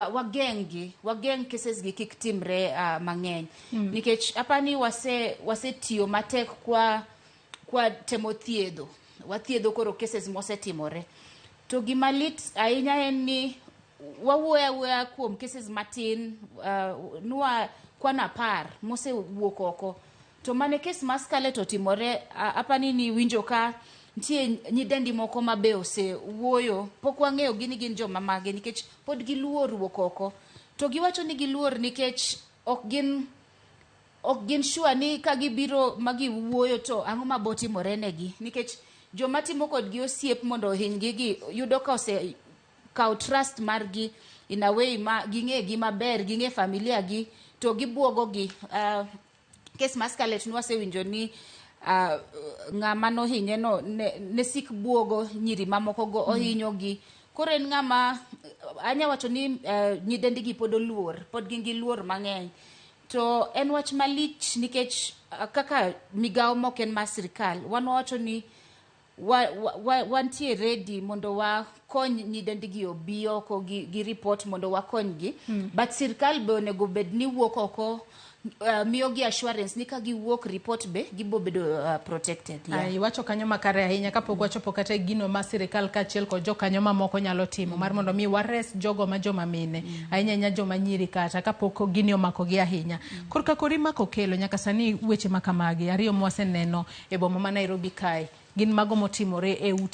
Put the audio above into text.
Wageng' gi, wageng' cases gi kik timre mang'eny. Nikech apani wase wasetiyo matek kwa kwa temo thiedho. Wathiedho koro cases mosetimore. To gima lit ahinya en ni wawuoyo awuoya kuom cases matin nwa kwan 10 mosewuok oko. To mane case mar Scarlett otimore, apani ni winjo ka nitie nyidendi moko ma be osewuoyo, pok wang'eyo gi ni gin joma mage nikech pod giluor wuok oko. To giwacho ni giluor nikech ok gin sure ni ka gibiro ma giwuoyo to ang'o ma botimore negi, nikech joma timo kodgi osiep mondo ohinygi gi yudo ka ose kawo trust margi in a way ma ging'e gi maber, ging'e familia gi to gibuogo gi. Case mar Scarlett nwasewinjo ni ng'ama nohinye no ne sik buogo nyiri mamoko go ohinyo gi. Koro en ng'ama anya wacho ni nyidendi gi pod oluor, pod gin gi luor mang'eny. To en wach malich nikech kaka migawo mok en mar sirikal, wan wawacho ni wantie ready mondo wakony nyidendi gi obi oko gi report mondo wakonygi. But sirikal be onego bed ni wuok oko miyogi assurance ni ka giwuok report be gibo bedo protected. Yeah. Iwacho kanyo makare ahinya. Kapok wachopo kata e gino ma sirikal kaachiel kod jokanyo mamoko nyalo timo mar mondo mi wares jogo ma joma mine, ahinya ahinya joma nyiri, kata kapok gini omakogi ahinya. Korka kori mako kelo nyaka sani weche ma kamagi ariyo mwaseneno e boma ma Nairobi kae gin mago motimore e ute.